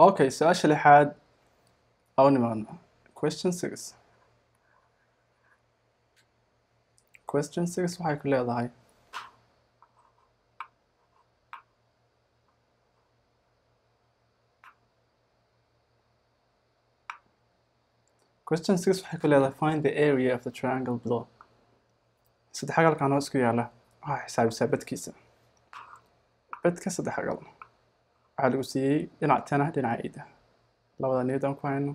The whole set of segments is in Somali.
Okay, su-aasha lixaad au nimaadno. Question 6. Question 6 waxay ku leedahay Question 6 waxay ku leedahay find the area of the triangle below. Saddex xagalkan hoos ku yaala waxaa xisaabisaa badkiisa. Badka saddex xagal waxaa lagu siiyey dhinac tana dhinaca ida. Labada niyad aan ku hayno.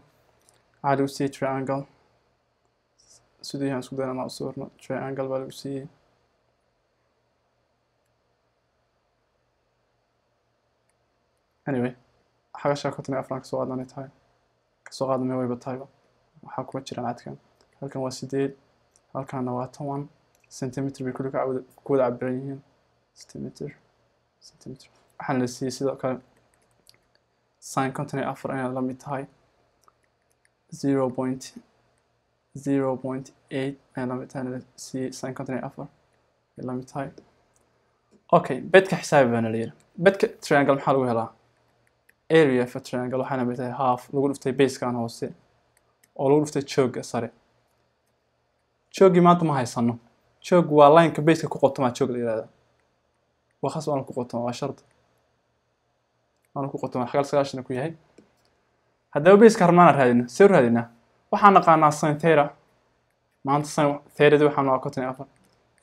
Waxaa lagu siiyey triangle. Sidii aan isku dayno inaan u sawirno triangle baa lagu siiyey. Anyway, xagasha 54 kasoo qaadanay tahay. Kasoo qaadanay wayba tahayba. Waxaa kuma jiraan cadkan. Halkan waa 8, halkanna waa 10 centimeter bay kulli ku wada cabiran yihiin. Centimeter, centimeter. Waxaan la siiyey sidoo kale sin 54 inay la mid tahay 0.0.8 ay la mid tahay la siiyey sin 54 ay la mid tahay. Okay, bedka xisaabi baana la yiri. Bedka triangle maxaa lagu helaa? Area of a triangle waxaa la mid tahay half lagu dhuftay base-kan hoose oo lagu dhuftay joogga sare. Jooggii maanta ma haysano. Joog waa line-ka base-ka ku qotoma joog la yiraahdaa. Waa khas waana ku qotoma, waa shard. Waana ku qotoma, xagal 90 ku yahay. Haddaba base-ka harmaana raadina, see u raadinaa? Waxaan naqaanaa sin theta. Maanta sin theta-dii waxaa noo 54.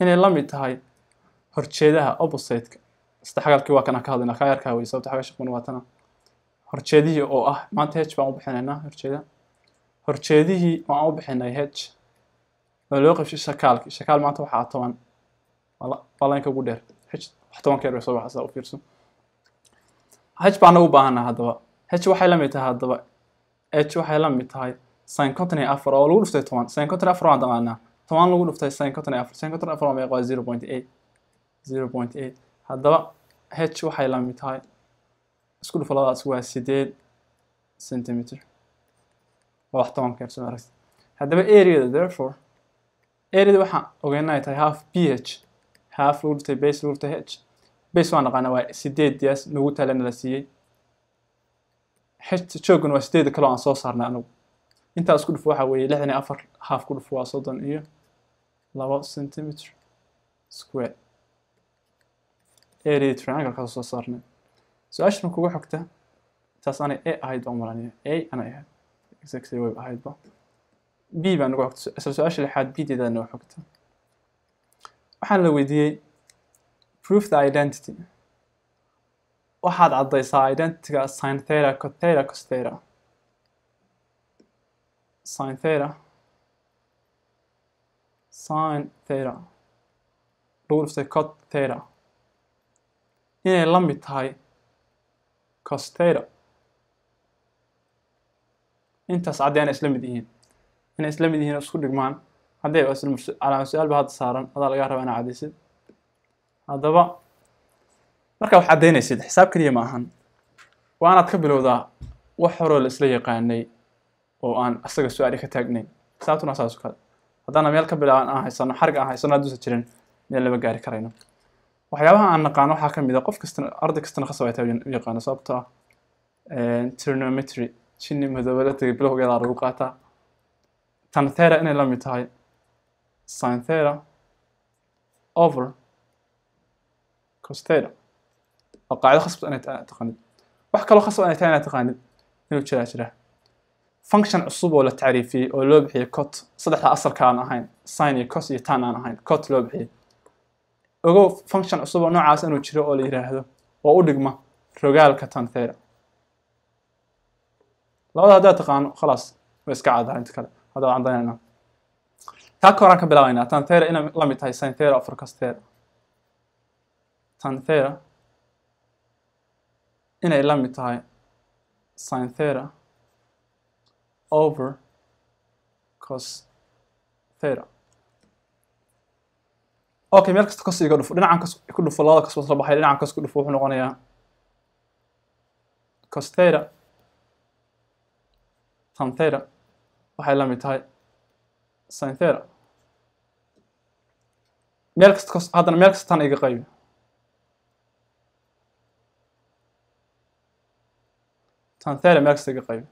Inay la mid tahay horjeedaha opposite-ka. Saddex xagalkii waa kana ka hadlaynaa, ka yarkaa wey, sababta xagasha kun waa tana. Horjeedihii oo ah, maanta h baan u bixinaynaa horjeeda. Horjeedihii oo aan u bixinay h oo loo qabshay shakaalkii. Shakaal maanta waxaa 10. Waa line-ka ugu dheer. H wax 10 ka yar bay soo baxaysaa, u fiirso. H baan ugu baahanaa haddaba. H waxay la mid tahay haddaba. H waxay la mid tahay sin 54 oo lagu dhuftay 10. Sin 54 waan taqaanaa. 10 lagu dhuftay sin 54. Sin 54 waa meeqa? Waa 0.8. 0.8. Haddaba h waxay la mid tahay isku dhufo labadaas waa 8 centimeter. Waa wax 10 ka yar soo aragtid. Haddaba area-da, therefore, area-da waxaan ogeynaa tahay half ph, half lagu dhuftay base lagu dhuftay h. Base waan naqaanaa waa 8 diyaas nagu taalana la siiyey. H jooguna waa 8 kale oo aan soo saarnay anagu. Intaa isku dhufo waxa weeye 64 half ku dhufo waa 32 centimeter square. Area triangle ka soo saarnay. Su-aashan kugu xigta taas aanay A ahayd baan malanaya. A aanay ahayd. Exactly way ahayd ba. B baan ugu xigta. Isla su-aasha lixaad B deeda noo xigta. Waxaan la weydiiyey proof the identity. Waxaad caddaysaa identity-ga sin theta cot theta cos theta. Sin theta, sin theta lagu dhuftay cot theta inay la mid tahay cos theta. Intaas caddee inay isla mid yihiin. Inay isla mid yihiin oo isku dhigmaan. Haddii ay isla calaamad su'aal baa hadda saaran, adaa laga rabaa inaad caddaysid. Haddaba marka wax caddaynaysid xisaab kaliya ma ahan. Waa inaad ka bilowdaa wax horoo la isla yaqaanay oo aan asaga su'aali ka taagnayn. Xisaabtuna saas oo kale. Haddana meel ka bilaaban aan haysano, xarig aan haysano hadduusan jirin, meel lama gaari karayno. Waxyaabaha aan naqaano waxaa ka mid ah qof kastana, arday kastana khasab ay tahay u yaqaano sababtoo ah, trigonometry, jinni madoobe la tegay bilowgeeda lagu qaataa. Tan theta inay la mid tahay sin theta over cos theta. Waa qaacido khasab inay taqaanid. Wax kaloo khasab inay tahay inaad taqaanid inuu jiraa jira. Function cusub oo la tacriifiyey oo loo bixiyey cot, saddexda asalka aan ahayn, sin iyo cos iyo tan aan ahayn, cot loo bixiyey. Ogow function cusub oo noocaas inuu jiro oo la yiraahdo oo u dhigma rogaalka tan theta. Labada haddaad taqaano khalaas way iska caddahay inta kale. Hadda waan caddaynayna. Taa ka horaan ka bilaabaynaa. Tan theta inay la mid tahay sin theta over cos theta. Tan theta inay la mid tahay sin theta over cos theta. Okay, meel kasta cos iga dhufo. Dhinacan cos ku dhufo, labada cos soo baxay. Dhinacan cos ku dhufo wuxuu noqonayaa cos theta tan theta waxay la mid tahay sin theta. Meel kasta cos, haddana meel kasta tan iga qaybi. Tan theta meel kasta iga qaybi.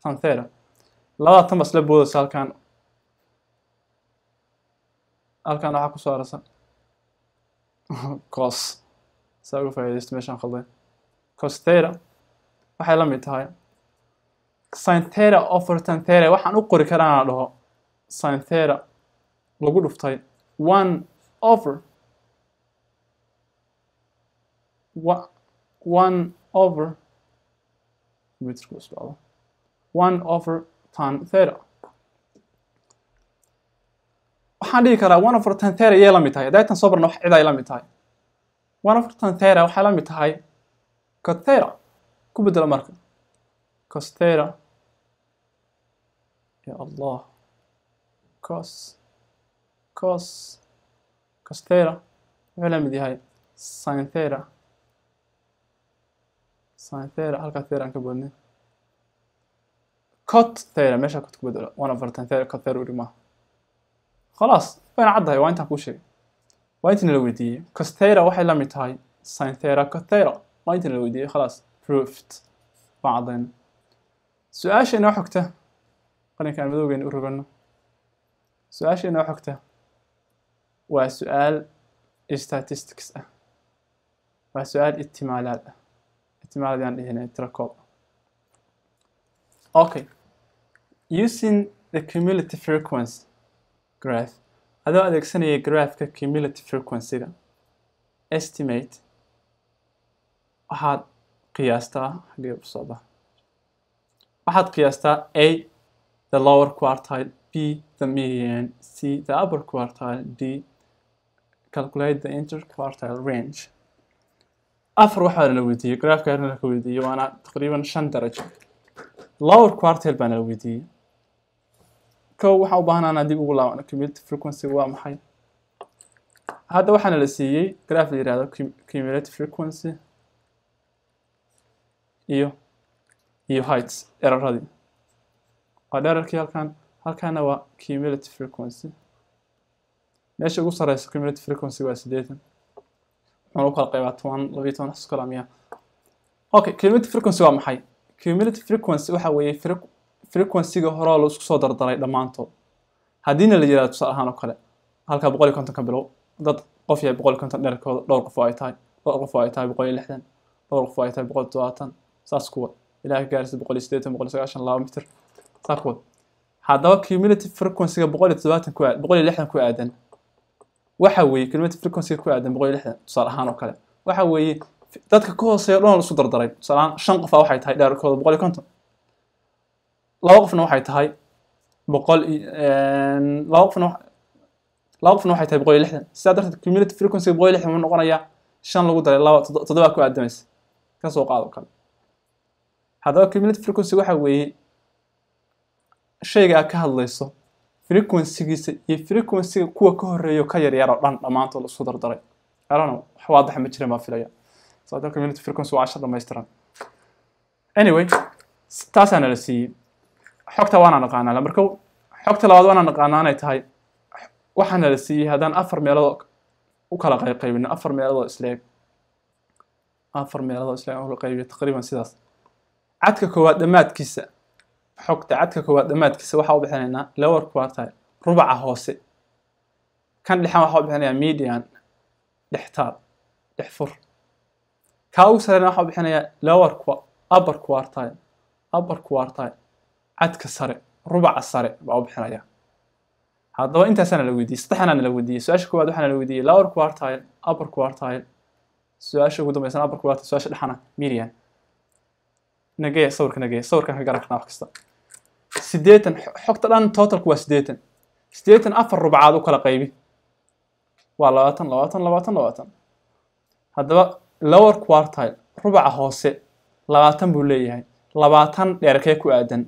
Tan theta labada tan bas la boodaysa halkan, halkan waxaa ku soo arasa cos, saa uga faa'iidaysto meeshaan khalday. Cos theta waxay la mid tahay sin theta over tan theta. Waxaan u qori karaa inaan dhaho sin theta lagu dhuftay 1 over 1 over computerku isbacdo 1 over tan theta. Waxaan dhihi karaa 1 over tan theta iyay la mid tahay. Hadday tan soo barno wax cid ay la mid tahay. 1 over tan theta waxay la mid tahay cos theta. Ku bedelo marka cos theta, ya Allah, cos cos cos theta wuxuu la mid yahay sin theta, sin theta halkaa theta aan ka boodnay, cot theta meesha cot ku bedelo 1 over tan theta cot theta u dhigmaa. خلاص wayna caddahay, waa intaan kuu sheegay, waa intii nala weydiiyey. Cos theta waxay la mid tahay sin theta cot theta, waa intii nala weydiiyey. Khalaas, proofed, waan caddayna. Su-aasha inoo xogta, qalinka aan madowgeena u roganno. Su-aasha inoo xogta waa su-aal statistics ah, waa su-aal ihtimaalaad ah, ihtimaalaad yaan dhihinay tirakoob. Okay, using the cumulative frequency graph, adoo adeegsanaya graphka cumulative frequency-ga, estimate waxaad qiyaastaa, xaggee u socdaa, waxaad qiyaastaa A the lower quartile, B the median, C the upper quartile, D calculate the interquartile range. Afar waxaa la weydiiyey, graphka yarna la weydiiyey, waana taqriiban 5 darajo. Lower quartile baana la weydiiyey. Kow waxaan u baahnaa dib ugu laabano cumulative frequency waa maxay. Hadda waxaana la siiyey graph la yiraahdo cumulative frequency iyo heights dhererradii. Waa dhererkii halkan, halkaana waa cumulative frequency. Meesha ugu sarreysa cumulative frequency waa 80, wuxuuna u kala qaybaa 10, 12, wax isku miya. Okay, cumulative frequency waa maxay? Cumulative frequency waxa weeye frequency-ga hore la isku soo dardaray dhammaantood. Haddiina la yiraahdo tusaale ahaan oo kale halka 150 ka bilow, dad qof yahay 150 dhererkooda, dhowr qof oo ay tahay, dhowr qof oo ay tahay 160, dhowr qof oo ay tahay 170, saas kuwa ilaa ka gaaraysa 180, 190, 2 mitir, saa kuwa. Haddaba cumulative frequency-ga 170 ku aad, 160 ku aadan, waxa weeye cumulative frequency-ga ku aadan 160 tusaale ahaan oo kale, waxa weeye dadka ka hooseeya dhan la isku dardaray. Tusaale ahaan 5 qof waxay tahay dhererkooda 150, 2 qofna waxay tahay 100, 2 qofna waxay tahay 160. Sidaa darteed cumulative frequency 160 wuxuu noqonayaa 5 lagu daray 2, 7 ku aadamaysa, ka soo qaado kale. Haddaba cumulative frequency waxa weeye shayga aad ka hadlayso frequency-giisa iyo frequency-ga kuwa ka horreeya ka yaryar oo dhan dhammaantood la isku dardaray. I don't know, wax waadax ma jirin baa filaya. Sababta cumulative frequency waa cashar dhammaystiran. Anyway, taasaana la siiyey. Xogta waana naqaanaa. Marka xogta labaad waana naqaanaa inay tahay waxaana la siiyey haddaan 4 meelood u kala qaybino, 4 meelood oo isleeg, 4 meelood oo isleeg u kala qaybiyo taqriiban sidaas. Cadka koowaad dhammaadkiisa, xogta cadka koowaad dhammaadkiisa waxaa u bixinaynaa lower quartile, rubaca hoose. Kan dhexan waxaa u bixinayaa median, dhextaal, dhexfur. Kaa ugu sarreeyana waxaa u bixinayaa lower upper quartile, upper quartile, cadka sare, rubaca sare baa u bixinayaa. Haddaba intaasaana la weydiiyey, saddexaana la weydiiyey. Su-aasha koowaad waxaana la weydiiyey lower quartile, upper quartile, su-aasha ugu dambeysana upper quartile, su-aasha dhexana median. Nageeya sawirka, nageeya sawirkan ka garan karnaa wax kasta. 80 xogta dhan totalku waa 80. 80 4 rubcaad u kala qaybi, waa 20, 20, 20, 20. Haddaba lower quartile, rubaca hoose 20 buu leeyahay. 20 dheerkee ku aadan,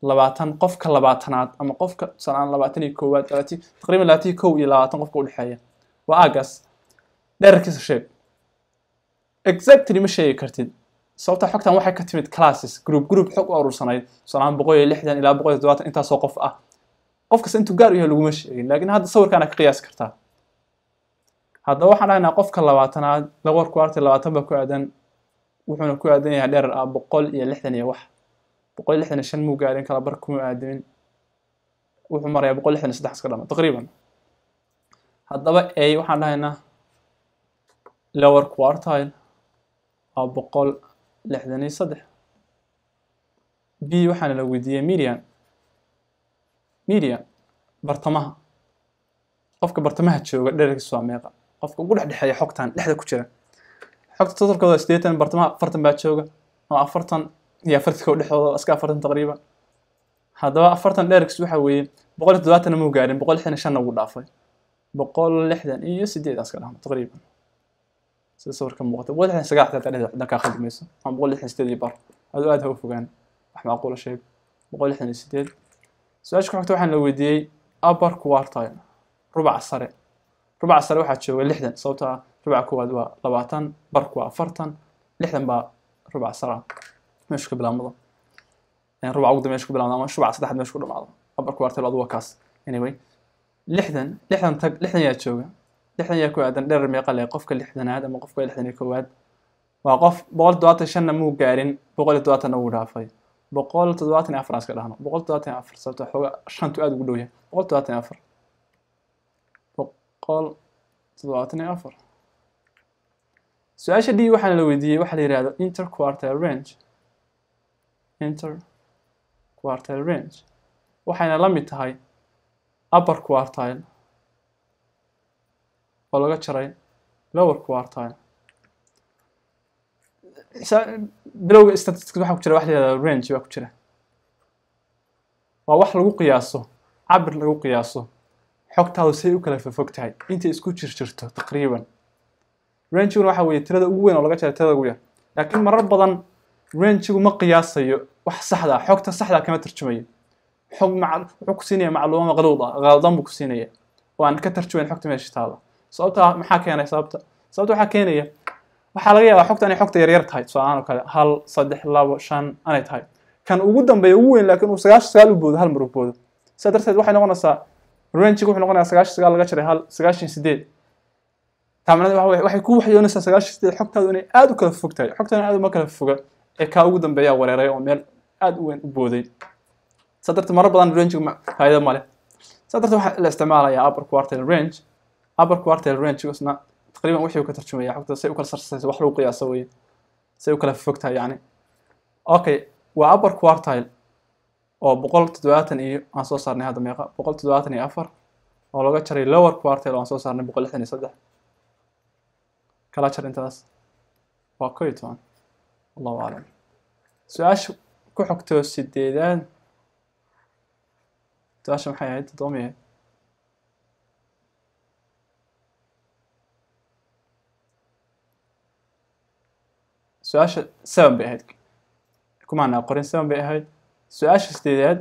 20 qofka 20aad ama qofka tusaale 21aad, taqriiban 21 iyo 20 qofka u dhexeeya waa aagaas. Dhererkiisa sheeg, exactly ma sheegi kartid, sababta xogtan waxay ka timid classes, group group xog u aruursanayd, tusaale ahaan 160 ilaa 170 intaasoo qof ah. Qof kasta intuu gaar u yahay laguma sheegin, laakiin hadda sawirkaana ka qiyaasi kartaa. Haddaba waxaan dhahaynaa qofka 20aad lower quartile 20 baa ku aadan, wuxuuna ku aadan yahay dherer ah 160 iyo wax, 165 muu gaarin, kala bar kuma aadamin, wuxuu marayaa 163 iska dhama taqriiban. Haddaba A waxaan dhahaynaa lower quartile waa 163. B waxaana la weydiiyey median, median bartamaha, qofka bartamaha jooga dhererkiisu waa meeqa, qofka ugu dhexdhexeeya xogtan dhexda ku jira. Xogta totalkooda 80, bartamaha 40 baa jooga, ama 40 iyo 41 dhexdooda, iska 40 taqriiban. Haddaba 40 dhererkiisu waxa weeye 170 muu gaarin, 165 wuu dhaafay, 168 iska dhahno taqriiban sida sawirka muuqata. 169 xitaa dhexda dhankaa khaldi mayso, ama 168 iyo bar, aduu aad ha u fogaan, wax macquula sheeg, 168. Su-aasha ku xigta waxaan la weydiiyey upper quartile, rubaca sare. Rubaca sare waxaa jooga 60, sababtoo ah rubaca koowaad waa 20, barku waa 40, 60 baa rubaca sare ah meeshu ka bilaabmado, rubaca ugu dambe meeshu ka bilaabmado, ama shubaca saddexaad meeshu ku dhamaado. Upper quartile adu waa kaas. Anyway, 60 tag, 60 yaa jooga, 60 yaa ku aadan dherer meeqa leh qofka 60aad ama qofka 61aad? Waa qof 175na muu gaarin, 170na wuu dhaafay, 174 iska dhahno, 174, sababtoo xoogaa shantu aad ugu dhow yahay, 174, 174. Su-aasha D waxaana la weydiiyey waxa la yihahdo interquartile range. Interquartile range waxayna la mid tahay upper quartile oo laga jaray lower quartile. Bilowga statistics waxaa ku jira wax la yihahdo range baa ku jira, waa wax lagu qiyaaso, cabir lagu qiyaaso xogtaadu say u kala fofog tahay, intay isku jirjirto taqriiban. Rangiguna waxa weeye tirada ugu weyn oo laga jaray tirada ugu yar, laakiin marar badan rangigu ma qiyaasayo wax saxda ah, xogta saxda ah kama tarjumayo. Xog wuxuu ku siinaya macluumaad qaluud ah, qaldan buu ku siinaya, oo aan ka tarjumayn xogta meesha taala. Sababta maxaa keenay? Sababta waxaa keenaya waxaa laga yaabaa xogta inay xogta yaryar tahay, tusaale ahaan oo kale 1, 3, 2, 5 anay tahay, kan ugu dambeeya ugu weyn laakiin uu 99 u boodo, hal mar u boodo. Sidaa darteed waxay noqonaysaa rangigu wuxuu noqonayaa 99 laga jaray 1, 98. Taamnada waxay ku waxyoonaysaa 98 xogtaadu inay aad u kala fog tahay, xogtaadu aad uma kala foga ee kaa ugu dambeeya wereeray oo meel aad u weyn u booday. Sidaa darteed marar badan rangigu faa'iido ma leh. Sidaa darteed waxaa la isticmaalayaa upper quartile range. Upper quartile range isna taqriiban wuxuu ka tarjumayaa xogta say u kala sarsayso, wax lagu qiyaaso weeye, say u kala fog tahay yacni. Okay, waa upper quartile oo 170 iyo aan soo saarnay hadda meeqa, 174 oo laga jaray lower quartile oo aan soo saarnay 163. Kala jar intaas waa 11. Allahu aclam. Su-aasha ku xigto 8aad, su-aasha maxay ahayd? 7 ahayd. Su-aasha 7 bay ahayd, kumaana qorin, 7 bay ahayd. Su-aasha 8aad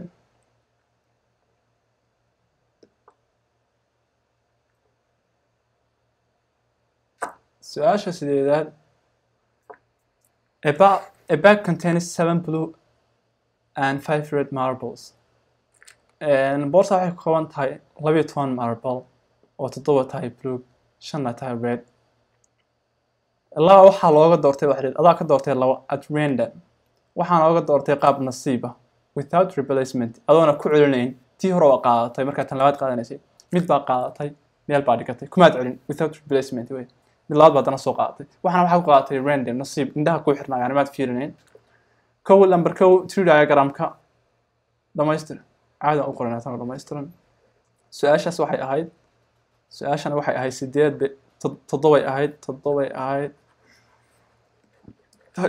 su-aasha 8aad a bag contains 7 blue and 5 red marbles. Boorsa waxay ka kooban tahay 12 marble oo 7 tahay blue, 5 tahay red. Laba waxaa looga doortay wax red, adaa ka doortay 2 at random. Waxaan looga doortay qaab nasiib ah, without replacement, adoona ku celinayn tii hore oo qaadatay markaa tan labaad qaadanaysay, mid baa qaadatay meel baa dhigatay, kumaad celin, without replacement wey. Mid labaad baa haddana soo qaadatay, waxaana waxaa ku qaadatay random, nasiib, indhaha ku xirnaa, yani maad fiirinayn. Kow number 1 tree diagramka dhamaystir, caadi aan u qoranaa tan dhammaystiran. Su-aashaas waxay ahayd, su-aashana waxay ahayd 8 7 ahayd, 7 ahayd.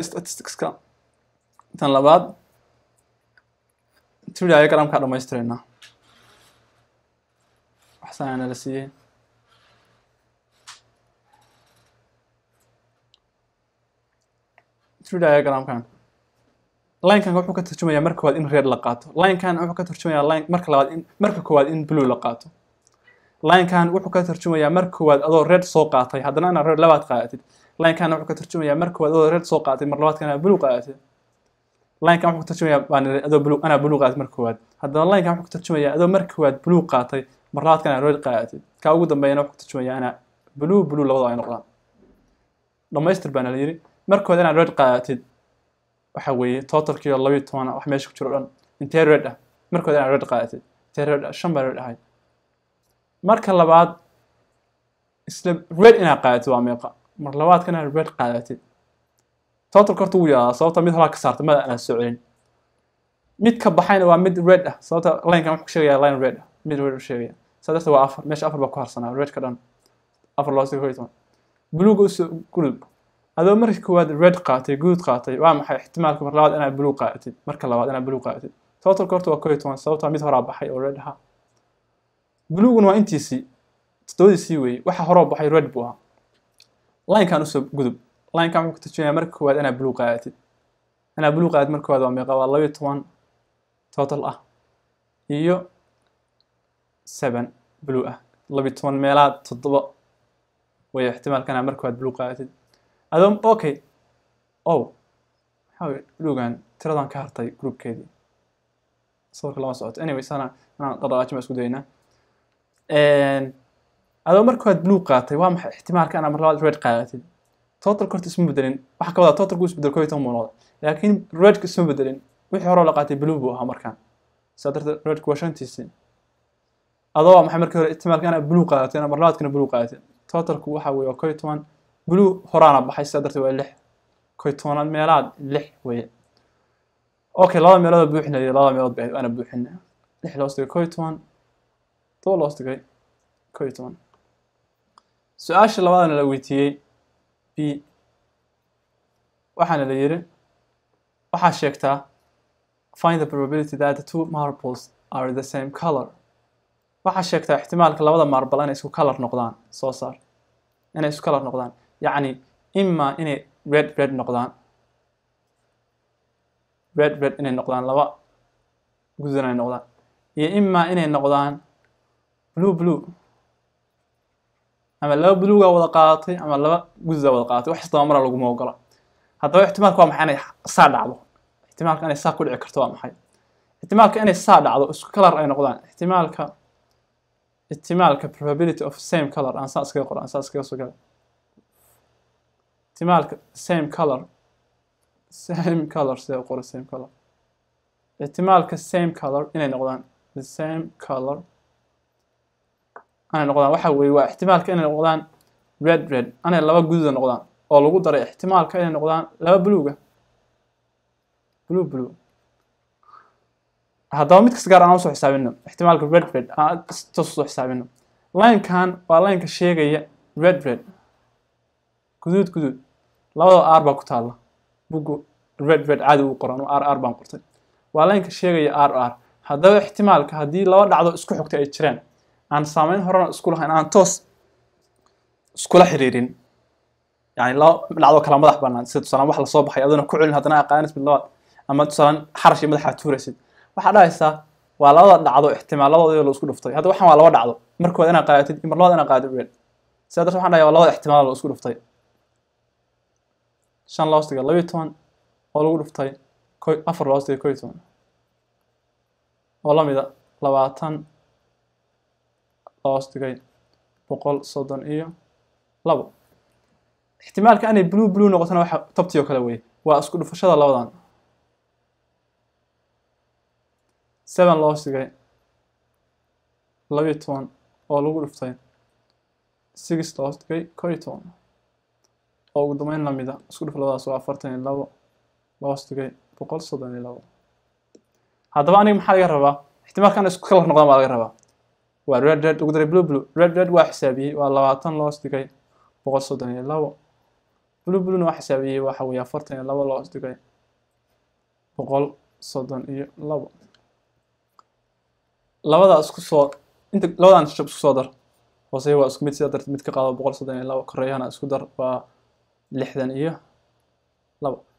Statisticska tan labaad tree diagramka dhammaystirayna, wax sanana la siiyey. Tree diagramkan line-kan wuxuu ka tarjumayaa marka koowaad in red la qaato, line-kan wuxuu ka tarjumayaa line marka labaad in marka koowaad in blue la qaato, line-kan wuxuu ka tarjumayaa marka koowaad adoo red soo qaatay haddana inaad red labaad qaadatid, line-kan wuxuu ka tarjumayaa marka koowaad adoo red soo qaatay mar labaadka inaad blue qaadatid, line-kan wuxuu ka tarjumayaa baan adoo blue anaa blue qaadatid marka koowaad, haddana line-kan wuxuu ka tarjumayaa adoo marka koowaad blue qaatay mar labaadka inaad red qaadatid, ka ugu dambeeyana wuxuu ka tarjumayaa inaa Blue blue labada ay noqdaan. Dhamaystir baana la yiri. Markooda inaad red qaadatid waxa weeye totalkii oo 12 wax meesha ku jiro dhan intee red ah. Markooda inaad red qaadatid intee red ah, 5 baa red ahayd. Marka labaad isla red inaad qaadatid waa meeqa? Mar labaadka inaad red qaadatid totalka horta wuu yaalaa, sababta mid horaa ka saartay mada aan soo celin. Mid ka baxayna waa mid red ah, sababta line-kan wuxuu ku sheegayaa line red ah, mid red u sheegaya. Saa darteed waa 4, meesha 4 baa ku harsanaa red ka dhan, 4 loo sii 11. Buluuga usoo gudub. Adoo markii koowaad red qaatay, guduud qaatay, waa maxay ixtimaalka mar labaad inaad blue qaadatid? Marka labaad inaad blue qaadatid totalka horta waa 11, sababta mid horaa baxay oo red ahaa. Buluuguna waa intiisii 7diisii weeye, waxa horoo baxay red buu ahaa. Line-kan usoo gudub. Line-kan wuxuu ku tujinayaa marka koowaad inaad blue qaadatid. Inaad blue qaadatid marka koowaad waa meeqa? Waa 12 total ah iyo 7 blue ah, 12 meelaad 7 way ixtimaalka inaad marka koowaad blue qaadatid. Adoo okay, oh maxaa weeye bluegan tiradan ka hartay groupkeedii sawirka lama socoto. Anyway, sana inaan dhaqaajin baan isku daynaa. Adoo marka koowaad blue qaatay, waa maxay ixtimaalka inaad mar labaad red qaadatid? Totalka horta isma bedelin, waxa ka wadaa totalku isbedel 11 buu noqday, laakiin redka isma bedelin, wixii hore la qaatay blue buu ahaa markaan. Saa darteed redku waa 5tiisii. Adoo waa maxay markii hore ixtimaalka inaad blue qaadatid, inaad mar labaadkana blue qaadatid? Totalku waxa weeye waa 11, blue horaana baxay, sidaa darteed waa 6, 11aad meelaad 6 weeye. Okay, labada meelood oo buuxinay, labada meelood bay waana buuxinay. 6 loo dhigay 11, 7 loo dhigay 11. Su-aasha labaadna la weydiiyey B, waxaana la yiri waxaa sheegtaa find the probability that the two marbles are the same color. Waxaa sheegtaa ixtimaalka labada marble inay isku color noqdaan. Soo saar inay isku color noqdaan, yacni ima inay red red noqdaan, red red inay noqdaan, laba gududan inay noqdaan, iyo ima inay noqdaan blue blue, ama laba buluuga wada qaadatay ama laba gududa wada qaadatay, wax isdaba mara laguma ogola. Haddaba ixtimaalka waa maxay inay saa dhacdo? Ixtimaalka inay saa ku dhici karto waa maxay? Ixtimaalka inay saa dhacdo isku color ay noqdaan, ixtimaalka probability of same color, aan saa iskaga qoro, aan saa iskaga soo galo. Ixtimaalka same color, same color sidee u qoro same color? Ixtimaalka same color inay noqdaan, the same color inay noqdaan waxa weeye waa ixtimaalka inay noqdaan red red, inay laba gududa noqdaan, oo lagu daray ixtimaalka inay noqdaan laba buluuga, blue blue. Haddaba mid kasta gaar aan usoo xisaabino ixtimaalka red red, aan toos usoo xisaabino. Line-kan waa line-ka sheegaya red red, guduud guduud, labada r baa ku taalla bugu, red red caadi uu qoran, r r baan qortay, waa line-ka sheegaya r r. Haddaba ixtimaalka haddii laba dhacdo isku xigta ay jiraan, aan saameyn horena isku lahayn, aan toos iskula xiriirin, yani laba dhacdo kala madax bannaan, sida tusaalaan wax lasoo baxay adoona ku celin haddana aqaanis mid labaad, ama tusaalaan xarash iyo madaxa tuuraysid, waxaa dhahaysaa waa labada dhacdo ixtimaaladooda la isku dhuftay. Hadda waxaan waa laba dhacdo, marka koowaad inaad qaadatid iyo mar labaad inaad qaadatid red, sidaa darteed waxaan dhahayaa waa labada ixtimaal la isku dhuftay. 5 loo dhigay 12 oo lagu dhuftay 4 loo dhigay 11 oo la mida 20 loo dhigay 132. Ixtimaalka inay blue blue noqotona waxa tabtii oo kale weeye, waa isku dhufashada labadan. 7 loo dhigay 12 oo lagu dhuftay 6 loo dhigay 11 oo ugu dambeyn la mida isku dhuf labadaas waa 42 loo dhigay 132. Haddaba aniga maxaa laga rabaa? Ixtimaalka inay isku color noqdaan baa laga rabaa. Waa red red ugu daray blue blue. Red red waa xisaabiyey, waa 20 loo dhigay 132. Blue blue-na waa xisaabiyey, waxa weeye 42 loo dhigay 132. Labada isku soo inta labadan shab isku soo dar, hooseeya waa isku mid, sidaa darteed mid ka qaado 132, koreeyahana isku dar waa 62.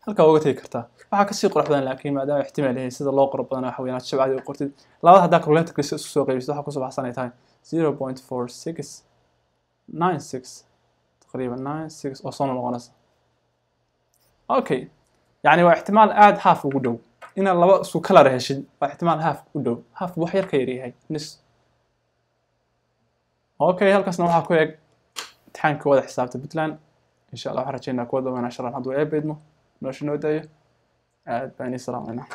Halkaa uga tegi kartaa. Waxaa kasii qurux badan laakiin maadaama ixtimaal yahay sida loo qoro badan waxa weeye inaad shab caadi u qortid. Labada haddaa calculator isku soo qaybisid waxa kusoo baxsan ay tahay 0.4696 taqriiban 96 oo soo noqonaysa. Okay, yani waa ixtimaal aad half ugu dhow inaad laba isku color heshid, waa ixtimaal half u dhow, half wax yar ka yar yahay nis. Okay, halkaasna waxaa ku eg Imtixaanka wada xisaabta Puntland, insha Allah waxaan rajeynaa kuwa dambe inaan sharaxno hadduu Eebbe idmo, nolosha noo daayo. Aad baan ii salaameynaa.